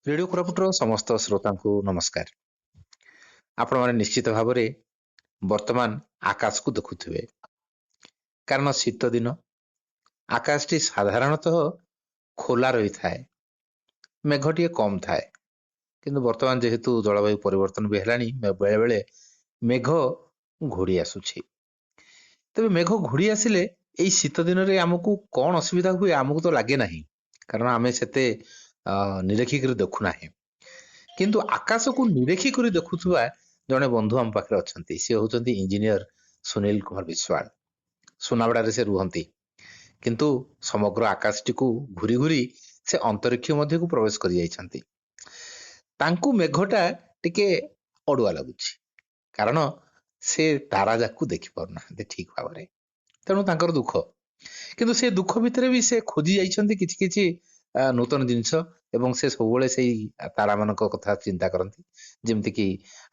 Radio କୋରାପୁଟର ସମସ୍ତ ଶ୍ରୋତାଙ୍କୁ ନମସ୍କାର। ଆପଣମାନେ ନିଶ୍ଚିତ ଭାବରେ ବର୍ତ୍ତମାନ ଆକାଶକୁ ଦେଖୁଥିବେ, କାରଣ ଶୀତ ଦିନ ଆକାଶଟି ସାଧାରଣତଃ ଖୋଲା ରହିଥାଏ, ମେଘ ଟିକେ କମ୍ ଥାଏ। କିନ୍ତୁ ବର୍ତ୍ତମାନ ଯେହେତୁ ଜଳବାୟୁ ପରିବର୍ତ୍ତନ ବି ହେଲାଣି, ବେଳେବେଳେ ମେଘ ଘୋଡ଼ି ଆସୁଛି। ତେବେ ମେଘ ଘୋଡ଼ି ଆସିଲେ ଏଇ ଶୀତ ଦିନରେ ଆମକୁ କଣ ଅସୁବିଧା ହୁଏ? ଆମକୁ ତ ଲାଗେ ନାହିଁ, କାରଣ ଆମେ ସେତେ ନିରଖିକରି ଦେଖୁନାହିଁ। କିନ୍ତୁ ଆକାଶକୁ ନିରଖି କରି ଦେଖୁଥିବା ଜଣେ ବନ୍ଧୁ ଆମ ପାଖରେ ଅଛନ୍ତି। ସେ ହେଉଛନ୍ତି ଇଞ୍ଜିନିୟର ସୁନୀଲ କୁମାର ବିଶ୍ୱାଳ। ସୁନାବେଡ଼ାରେ ସେ ରୁହନ୍ତି, କିନ୍ତୁ ସମଗ୍ର ଆକାଶଟିକୁ ଘୁରି ଘୁରି ସେ ଅନ୍ତରୀକ୍ଷ ମଧ୍ୟକୁ ପ୍ରବେଶ କରି ଯାଇଛନ୍ତି। ତାଙ୍କୁ ମେଘଟା ଟିକେ ଅଡୁଆ ଲାଗୁଛି, କାରଣ ସେ ତାରା ଯାକୁ ଦେଖି ପାରୁନାହାନ୍ତି ଠିକ ଭାବରେ। ତେଣୁ ତାଙ୍କର ଦୁଃଖ। କିନ୍ତୁ ସେ ଦୁଃଖ ଭିତରେ ବି ସେ ଖୋଜି ଯାଇଛନ୍ତି କିଛି କିଛି ନୂତନ ଜିନିଷ ଏବଂ ସେ ସବୁବେଳେ ସେଇ ତାରାମାନଙ୍କ କଥା ଚିନ୍ତା କରନ୍ତି, ଯେମିତିକି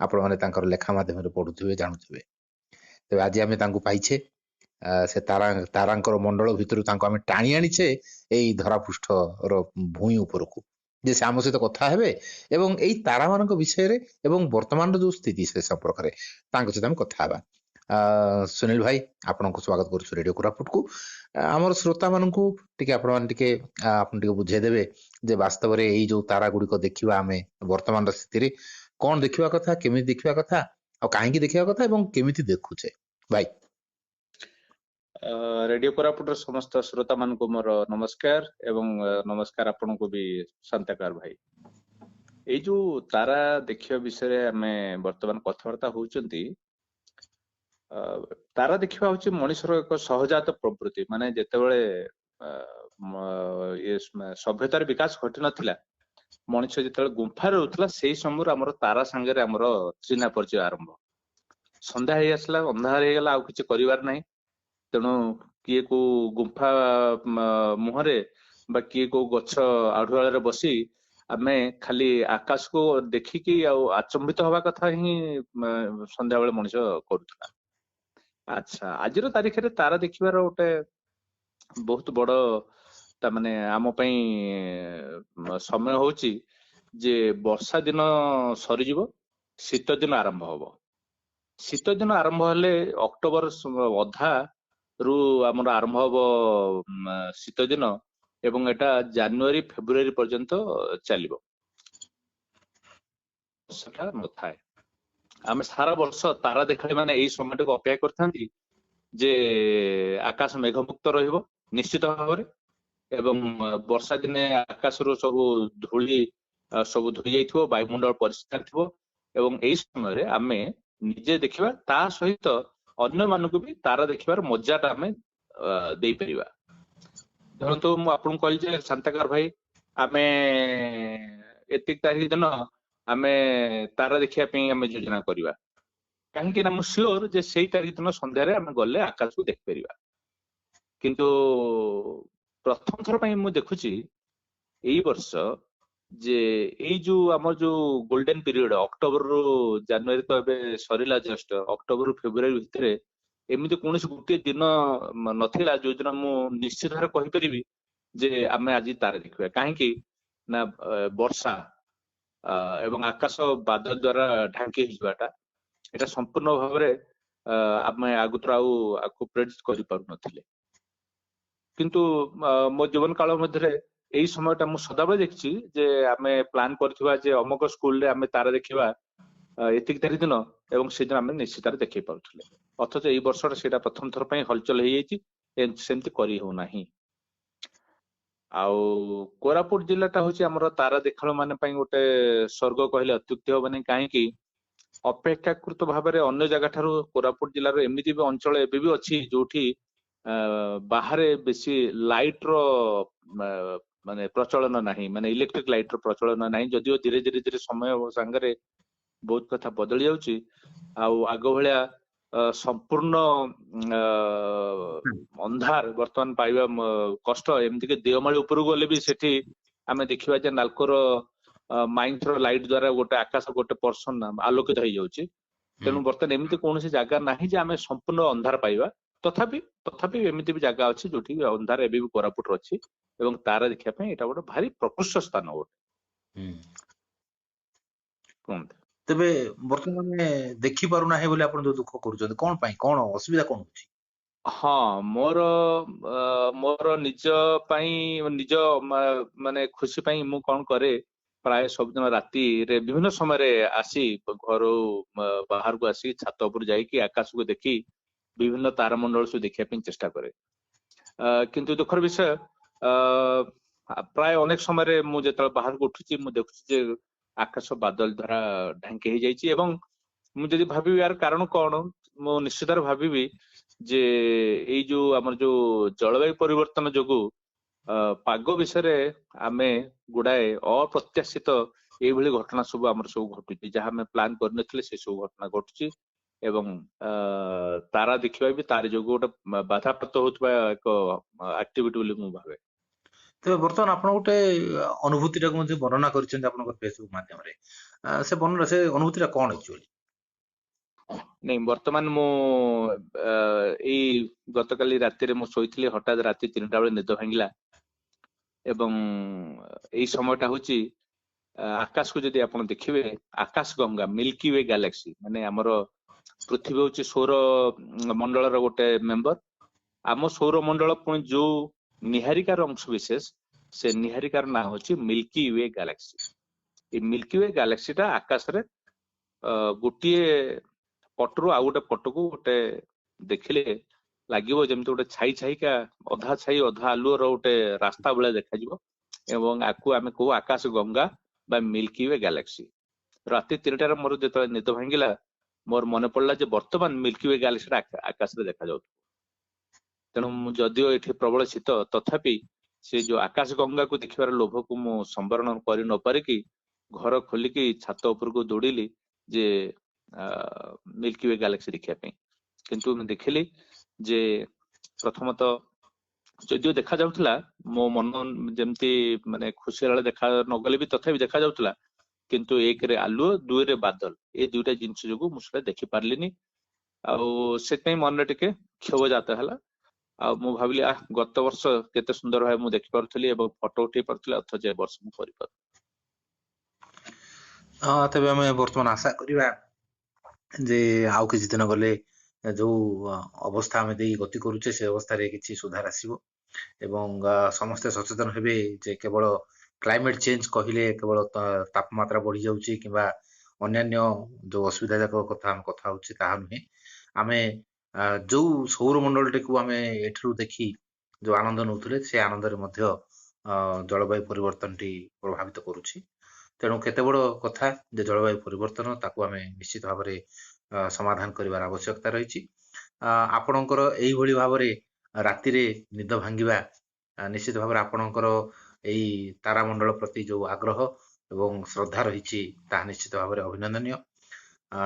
ଆପଣମାନେ ତାଙ୍କର ଲେଖା ମାଧ୍ୟମରେ ପଢୁଥିବେ, ଜାଣୁଥିବେ। ତେବେ ଆଜି ଆମେ ତାଙ୍କୁ ପାଇଛେ। ସେ ତାରାଙ୍କର ମଣ୍ଡଳ ଭିତରୁ ତାଙ୍କୁ ଆମେ ଟାଣି ଆଣିଛେ ଏଇ ଧରାପୃଷ୍ଠର ଭୂଇଁ ଉପରକୁ, ଯେ ସେ ଆମ ସହିତ କଥା ହେବେ ଏବଂ ଏଇ ତାରାମାନଙ୍କ ବିଷୟରେ ଏବଂ ବର୍ତ୍ତମାନର ଯୋଉ ସ୍ଥିତି ସେ ସମ୍ପର୍କରେ ତାଙ୍କ ସହିତ ଆମେ କଥା ହେବା। ସୁନୀଲ ଭାଇ, ଆପଣଙ୍କୁ ସ୍ୱାଗତ କରୁଛୁ ରେଡ଼ିଓ କୋରାପୁଟକୁ। ଆମର ଶ୍ରୋତାମାନଙ୍କୁ ଟିକେ ଆପଣମାନେ ଟିକେ ଆପଣ ଟିକେ ବୁଝେଇଦେବେ ଯେ ବାସ୍ତବରେ ଏଇ ଯୋଉ ତାରା ଗୁଡ଼ିକ ଦେଖିବା, ଆମେ ବର୍ତ୍ତମାନର ସ୍ଥିତିରେ କଣ ଦେଖିବା କଥା, କେମିତି ଦେଖିବା କଥା, ଆଉ କାହିଁକି ଦେଖିବା କଥା ଏବଂ କେମିତି ଦେଖୁଛେ ଭାଇ? ରେଡିଓ କୋରାପୁଟର ସମସ୍ତ ଶ୍ରୋତା ମାନଙ୍କୁ ମୋର ନମସ୍କାର ଏବଂ ନମସ୍କାର ଆପଣଙ୍କୁ ବି ଶାନ୍ତାକାର ଭାଇ। ଏଇ ଯୋଉ ତାରା ଦେଖିବା ବିଷୟରେ ଆମେ ବର୍ତ୍ତମାନ କଥାବାର୍ତ୍ତା ହଉଛନ୍ତି, ତାରା ଦେଖିବା ହଉଛି ମଣିଷର ଏକ ସହଜାତ ପ୍ରବୃତ୍ତି। ମାନେ ଯେତେବେଳେ ଇଏ ସଭ୍ୟତାର ବିକାଶ ଘଟି ନଥିଲା, ମଣିଷ ଯେତେବେଳେ ଗୁମ୍ଫାରେ ରହୁଥିଲା, ସେଇ ସମୟରୁ ଆମର ତାରା ସାଙ୍ଗରେ ଆମର ଚିହ୍ନା ପରିଚୟ ଆରମ୍ଭ। ସନ୍ଧ୍ୟା ହେଇ ଆସିଲା, ଅନ୍ଧାର ହେଇଗଲା, ଆଉ କିଛି କରିବାର ନାହିଁ। ତେଣୁ କିଏ କୋଉ ଗୁମ୍ଫା ମୁହଁରେ ବା କିଏ କୋଉ ଗଛ ଆଢୁଆଳରେ ବସି ଆମେ ଖାଲି ଆକାଶକୁ ଦେଖିକି ଆଉ ଆଚମ୍ବିତ ହବା କଥା ହିଁ ସନ୍ଧ୍ୟାବେଳେ ମଣିଷ କରୁଥିଲା। ଆଚ୍ଛା, ଆଜିର ତାରିଖରେ ତାରା ଦେଖିବାର ଗୋଟେ ବହୁତ ବଡ ତା ମାନେ ଆମ ପାଇଁ ସମୟ ହଉଛି ଯେ ବର୍ଷା ଦିନ ସରିଯିବ, ଶୀତ ଦିନ ଆରମ୍ଭ ହବ। ଶୀତ ଦିନ ଆରମ୍ଭ ହେଲେ ଅକ୍ଟୋବର ଅଧା ରୁ ଆମର ଆରମ୍ଭ ହବ ଶୀତ ଦିନ ଏବଂ ଏଟା ଜାନୁଆରୀ ଫେବୃଆରୀ ପର୍ଯ୍ୟନ୍ତ ଚାଲିବ। ସେଟା ନଥାଏ। ଆମେ ସାରା ବର୍ଷ ତାରା ଦେଖାଳି ମାନେ ଏଇ ସମୟଟାକୁ ଅପେକ୍ଷା କରିଥାନ୍ତି ଯେ ଆକାଶ ମେଘମୁକ୍ତ ରହିବ ନିଶ୍ଚିତ ଭାବରେ ଏବଂ ବର୍ଷା ଦିନେ ଆକାଶରୁ ସବୁ ଧୂଳି ସବୁ ଧୋଇ ଯାଇଥିବ, ବାୟୁମଣ୍ଡଳ ପରିଷ୍କାର ଥିବ ଏବଂ ଏଇ ସମୟରେ ଆମେ ନିଜେ ଦେଖିବା, ତା ସହିତ ଅନ୍ୟମାନଙ୍କୁ ବି ତାରା ଦେଖିବାର ମଜାଟା ଆମେ ଦେଇପାରିବା। ଧରନ୍ତୁ ମୁଁ ଆପଣଙ୍କୁ କହିଲି ଯେ ଶାନ୍ତାକାର ଭାଇ, ଆମେ ଏତିକି ତାରିଖ ଦିନ ଆମେ ତାରା ଦେଖିବା ପାଇଁ ଆମେ ଯୋଜନା କରିବା। କାହିଁକି ନା ମୁଁ ସିଓର ଯେ ସେଇ ତାରିଖ ଦିନ ସନ୍ଧ୍ୟାରେ ଆମେ ଗଲେ ଆକାଶକୁ ଦେଖିପାରିବା। କିନ୍ତୁ ପ୍ରଥମ ଥର ପାଇଁ ମୁଁ ଦେଖୁଛି ଏଇ ବର୍ଷ ଯେ ଏଇ ଯୋଉ ଆମର ଯୋଉ ଗୋଲ୍ଡେନ ପିରିୟଡ, ଅକ୍ଟୋବରରୁ ଜାନୁଆରୀ ତ ଏବେ ସରିଲା ଜଷ୍ଟ, ଅକ୍ଟୋବରରୁ ଫେବୃଆରୀ ଭିତରେ ଏମିତି କୌଣସି ଗୋଟିଏ ଦିନ ନଥିଲା ଯୋଉଦିନ ମୁଁ ନିଶ୍ଚିତ ଭାବରେ କହିପାରିବି ଯେ ଆମେ ଆଜି ତାରା ଦେଖିବା। କାହିଁକି ନା ବର୍ଷା ଏବଂ ଆକାଶ ବାଦଲ ଦ୍ଵାରା ଢାଙ୍କି ହେଇଯିବାଟା ଏଇଟା ସମ୍ପୂର୍ଣ୍ଣ ଭାବରେ ଆମେ ଆଗତୁରା ଆଉ ଆକୁ ପ୍ରେଡିକ୍ଟ କରିପାରୁନଥିଲେ। କିନ୍ତୁ ମୋ ଜୀବନ କାଳ ମଧ୍ୟରେ ଏଇ ସମୟଟା ମୁଁ ସଦାବେଳେ ଦେଖିଛି ଯେ ଆମେ ପ୍ଲାନ୍ କରିଥିବା ଯେ ଅମକ ସ୍କୁଲରେ ଆମେ ତାରା ଦେଖିବା ଏତିକି ତାରିଖ ଦିନ ଏବଂ ସେଦିନ ଆମେ ନିଶ୍ଚିତ ଦେଖେଇ ପାରୁଥିଲେ। ଅଥଚ ଏଇ ବର୍ଷଟା ସେଇଟା ପ୍ରଥମ ଥର ପାଇଁ ହଲଚଲ ହେଇଯାଇଛି, ସେମିତି କରି ହଉନାହିଁ। ଆଉ କୋରାପୁଟ ଜିଲ୍ଲାଟା ହଉଛି ଆମର ତାରା ଦେଖାଳ ମାନେ ପାଇଁ ଗୋଟେ ସ୍ୱର୍ଗ କହିଲେ ଅତ୍ୟୁକ୍ତି ହବନି। କାହିଁକି ଅପେକ୍ଷାକୃତ ଭାବରେ ଅନ୍ୟ ଜାଗା ଠାରୁ କୋରାପୁଟ ଜିଲ୍ଲାର ଏମିତି ବି ଅଞ୍ଚଳ ଏବେ ବି ଅଛି ଯୋଉଠି ବାହାରେ ବେଶୀ ଲାଇଟ ର ମାନେ ପ୍ରଚଳନ ନାହିଁ, ମାନେ ଇଲେକ୍ଟ୍ରିକ ଲାଇଟ ର ପ୍ରଚଳନ ନାହିଁ। ଯଦିଓ ଧୀରେ ଧୀରେ ଧୀରେ ସମୟ ସାଙ୍ଗରେ ବହୁତ କଥା ବଦଳି ଯାଉଛି ଆଉ ଆଗ ଭଳିଆ ସମ୍ପୂର୍ଣ୍ଣ ଅନ୍ଧାର ବର୍ତ୍ତମାନ ପାଇବା କଷ୍ଟ। ଏମିତିକି ଦେଓମାଳି ଉପରକୁ ଗଲେ ବି ସେଠି ଆମେ ଦେଖିବା ଯେ ନାଲକୋର ମାଇନ୍ସ ର ଲାଇଟ ଦ୍ଵାରା ଗୋଟେ ଆକାଶ ଗୋଟେ ପର୍ସନ ଆଲୋକିତ ହେଇଯାଉଛି। ତେଣୁ ବର୍ତ୍ତମାନ ଏମିତି କୌଣସି ଜାଗା ନାହିଁ ଯେ ଆମେ ସମ୍ପୂର୍ଣ୍ଣ ଅନ୍ଧାର ପାଇବା। ତଥାପି ତଥାପି ଏମିତି ବି ଜାଗା ଅଛି ଯୋଉଠି ଅନ୍ଧାର ଏବେ ବି କୋରାପୁଟରେ ଅଛି ଏବଂ ତାରା ଦେଖିବା ପାଇଁ ଏଇଟା ଗୋଟେ ଭାରି ପ୍ରକୃଷ୍ଟ ସ୍ଥାନ ଗୋଟେ। ହୁଁ। କୁହନ୍ତୁ। ତେବେ ବର୍ତ୍ତମାନ ଆମେ ଦେଖିପାରୁନାହିଁ ବୋଲି ଆପଣ ଯୋଉ ଦୁଃଖ କରୁଛନ୍ତି, କଣ ପାଇଁ, କଣ ଅସୁବିଧା କଣ ହଉଛି? ହଁ, ମୋର ମୋର ନିଜ ପାଇଁ, ନିଜ ମାନେ ଖୁସି ପାଇଁ ମୁଁ କଣ କରେ, ପ୍ରାୟ ସବୁଦିନ ରାତିରେ ବିଭିନ୍ନ ସମୟରେ ଆସି ଘରୁ ବାହାରକୁ ଆସି ଛାତ ଉପରୁ ଯାଇକି ଆକାଶକୁ ଦେଖି ବିଭିନ୍ନ ତାରାମଣ୍ଡଳ ସବୁ ଦେଖିବା ପାଇଁ ଚେଷ୍ଟା କରେ। କିନ୍ତୁ ଦୁଃଖର ବିଷୟ, ପ୍ରାୟ ଅନେକ ସମୟରେ ମୁଁ ଯେତେବେଳେ ବାହାରକୁ ଉଠୁଛି ମୁଁ ଦେଖୁଛି ଯେ ଆକାଶ ବାଦଲ ଦ୍ଵାରା ଢାଙ୍କି ହେଇଯାଇଛି। ଏବଂ ମୁଁ ଯଦି ଭାବିବି ୟାର କାରଣ କଣ, ମୁଁ ନିଶ୍ଚିତ ଭାବିବି ଯେ ଏଇ ଯୋଉ ଆମର ଯୋଉ ଜଳବାୟୁ ପରିବର୍ତ୍ତନ ଯୋଗୁ ପାଗ ବିଷୟରେ ଆମେ ଗୁଡାଏ ଅପ୍ରତ୍ୟାଶିତ ଏଇଭଳି ଘଟଣା ସବୁ ଆମର ସବୁ ଘଟୁଛି, ଯାହା ଆମେ ପ୍ଲାନ୍ କରିନଥିଲେ ସେ ସବୁ ଘଟଣା ଘଟୁଛି। ଏବଂ ତାରା ଦେଖିବା ବି ତାରି ଯୋଗୁ ଗୋଟେ ବାଧାପ୍ରାପ୍ତ ହଉଥିବା ଏକ ଆକ୍ଟିଭିଟି ବୋଲି ମୁଁ ଭାବେ। ତେବେ ବର୍ତ୍ତମାନ ଆପଣ ଗୋଟେ ଅନୁଭୂତିଟାକୁ ମଧ୍ୟ ବର୍ଣ୍ଣନା କରିଛନ୍ତି ଆପଣଙ୍କ ଫେସବୁକ୍ ମାଧ୍ୟମରେ, ସେ ବର୍ଣ୍ଣନା, ସେ ଅନୁଭୂତିଟା କଣ ଆକ୍ଚୁଆଲି? ନାଇଁ, ବର୍ତ୍ତମାନ ମୁଁ ଏଇ ଗତକାଲି ରାତିରେ ମୁଁ ଶୋଇଥିଲି, ହଠାତ୍ ରାତି 3ଟା ବେଳେ ନିଦ ଭାଙ୍ଗିଲା। ଏବଂ ଏଇ ସମୟଟା ହଉଛି ଆକାଶକୁ ଯଦି ଆପଣ ଦେଖିବେ, ଆକାଶ ଗଙ୍ଗା, ମିଲ୍କି we Galaxy, ମାନେ ଆମର ପୃଥିବୀ ହଉଛି ସୌର ମଣ୍ଡଳର ଗୋଟେ ମେମ୍ବର। ଆମ ସୌରମଣ୍ଡଳ ପୁଣି ଯୋଉ ନିହାରିକାର ଅଂଶ ବିଶେଷ, ସେ ନିହାରିକାର ନାଁ ହଉଛି ମିଲ୍କି we Galaxy. ଏଇ ମିଲ୍କି we ଗାଲାକ୍ସିଟା ଆକାଶରେ ଗୋଟିଏ ପଟରୁ ଆଉ ଗୋଟେ ପଟକୁ ଗୋଟେ ଦେଖିଲେ ଲାଗିବ ଯେମିତି ଗୋଟେ ଛାଇ ଛାଇକା, ଅଧା ଛାଇ ଅଧା ଆଲୁଅର ଗୋଟେ ରାସ୍ତା ଭଳିଆ ଦେଖାଯିବ। ଏବଂ ଆକୁ ଆମେ କହୁ ଆକାଶ ଗଙ୍ଗା ବା ମିଲ୍କି we Galaxy. ରାତି 3ଟାରେ ମୋର ଯେତେବେଳେ ନିଦ ଭାଙ୍ଗିଲା, ମୋର ମନେ ପଡିଲା ଯେ ବର୍ତ୍ତମାନ ମିଲ୍କି we ଗାଲାକ୍ସିଟା ଆକାଶରେ ଦେଖାଯାଉଥିବ। ତେଣୁ ମୁଁ ଯଦିଓ ଏଠି ପ୍ରବଳ ଶୀତ, ତଥାପି ସେ ଯୋଉ ଆକାଶ ଗଙ୍ଗାକୁ ଦେଖିବାର ଲୋଭକୁ ମୁଁ ସମ୍ବରଣ କରି ନ ପାରିକି ଘର ଖୋଲିକି ଛାତ ଉପରକୁ ଦୌଡ଼ିଲି ଯେ ମିଲ୍କି we Galaxy ଦେଖିବା ପାଇଁ। କିନ୍ତୁ ମୁଁ ଦେଖିଲି ଯେ ପ୍ରଥମତଃ ଯଦିଓ ଦେଖାଯାଉଥିଲା, ମୋ ମନ ଯେମିତି ମାନେ ଖୁସି ହେଲା ବେଳେ ଦେଖା ନଗଲେ ବି ତଥାପି ଦେଖାଯାଉଥିଲା, କିନ୍ତୁ 1ରେ ଆଲୁଅ, 2ରେ ବାଦଲ, ଏ ଦୁଇଟା ଜିନିଷ ଯୋଗୁ ମୁଁ ସେଟା ଦେଖିପାରିଲିନି। ଆଉ ସେଥିପାଇଁ ମନରେ ଟିକେ କ୍ଷୋଭ ଜାତ ହେଲା। ଆଉ ମୁଁ ଭାବିଲି, ଗତ ବର୍ଷ କେତେ ସୁନ୍ଦର ଭାବେ ମୁଁ ଦେଖିପାରୁଥିଲି ଏବଂ ଫଟୋ ଉଠେଇ ପାରୁଥିଲି, ଅଥଚ ଏ ବର୍ଷ ମୁଁ କରିପାରୁନି। ହଁ, ତେବେ ଆମେ ବର୍ତ୍ତମାନ ଆଶା କରିବା ଯେ ଆଉ କିଛି ଦିନ ଗଲେ ଯୋଉ ଅବସ୍ଥା ଆମେ ଦେଇ ଗତି କରୁଛେ ସେ ଅବସ୍ଥାରେ କିଛି ସୁଧାର ଆସିବ ଏବଂ ସମସ୍ତେ ସଚେତନ ହେବେ ଯେ କେବଳ କ୍ଲାଇମେଟ ଚେଞ୍ଜ କହିଲେ କେବଳ ତାପମାତ୍ରା ବଢି ଯାଉଛି କିମ୍ବା ଅନ୍ୟାନ୍ୟ ଯୋଉ ଅସୁବିଧା ଯାକ କଥା ଆମେ କଥା ହଉଛେ ତାହା ନୁହେଁ। ଆମେ ଯୋଉ ସୌରମଣ୍ଡଳଟିକୁ ଆମେ ଏଠାରୁ ଦେଖି ଯୋଉ ଆନନ୍ଦ ନଉଥିଲେ ସେ ଆନନ୍ଦରେ ମଧ୍ୟ ଜଳବାୟୁ ପରିବର୍ତ୍ତନଟି ପ୍ରଭାବିତ କରୁଛି। ତେଣୁ କେତେ ବଡ କଥା ଯେ ଜଳବାୟୁ ପରିବର୍ତ୍ତନ, ତାକୁ ଆମେ ନିଶ୍ଚିତ ଭାବରେ ସମାଧାନ କରିବାର ଆବଶ୍ୟକତା ରହିଛି। ଆପଣଙ୍କର ଏଇଭଳି ଭାବରେ ରାତିରେ ନିଦ ଭାଙ୍ଗିବା ନିଶ୍ଚିତ ଭାବରେ ଆପଣଙ୍କର ଏଇ ତାରାମଣ୍ଡଳ ପ୍ରତି ଯୋଉ ଆଗ୍ରହ ଏବଂ ଶ୍ରଦ୍ଧା ରହିଛି ତାହା ନିଶ୍ଚିତ ଭାବରେ ଅଭିନନ୍ଦନୀୟ।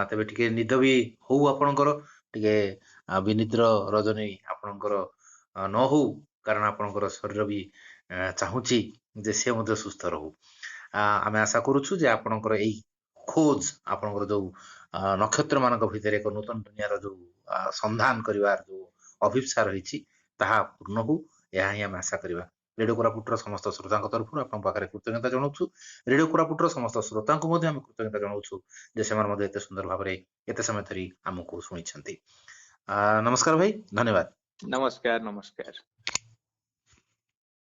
ତେବେ ଟିକେ ନିଦ ବି ହଉ ଆପଣଙ୍କର, ଟିକେ ବିନିଦ୍ର ରଜନୀ ଆପଣଙ୍କର ନ ହଉ, କାରଣ ଆପଣଙ୍କର ଶରୀର ବି ଚାହୁଁଛି ଯେ ସେ ମଧ୍ୟ ସୁସ୍ଥ ରହୁ। ଆମେ ଆଶା କରୁଛୁ ଯେ ଆପଣଙ୍କର ଏଇ ଖୋଜ, ଆପଣଙ୍କର ଯୋଉ ନକ୍ଷତ୍ର ମାନଙ୍କ ଭିତରେ ଏକ ନୂତନ ଦୁନିଆର ଯୋଉ ସନ୍ଧାନ କରିବାର ଯୋଉ ଅଭିପ୍ସା ରହିଛି ତାହା ପୂର୍ଣ୍ଣ ହଉ, ଏହା ହିଁ ଆମେ ଆଶା କରିବା। ରେଡିଓ କୋରାପୁଟର ସମସ୍ତ ଶ୍ରୋତାଙ୍କ ତରଫରୁ ଆପଣଙ୍କ ପାଖରେ କୃତଜ୍ଞତା ଜଣାଉଛୁ। ରେଡିଓ କୋରାପୁଟର ସମସ୍ତ ଶ୍ରୋତାଙ୍କୁ ମଧ୍ୟ ଆମେ କୃତଜ୍ଞତା ଜଣାଉଛୁ ଯେ ସେମାନେ ମଧ୍ୟ ଏତେ ସୁନ୍ଦର ଭାବରେ ଏତେ ସମୟ ଧରି ଆମକୁ ଶୁଣିଛନ୍ତି। ନମସ୍କାର ଭାଇ, ଧନ୍ୟବାଦ। ନମସ୍କାର, ନମସ୍କାର।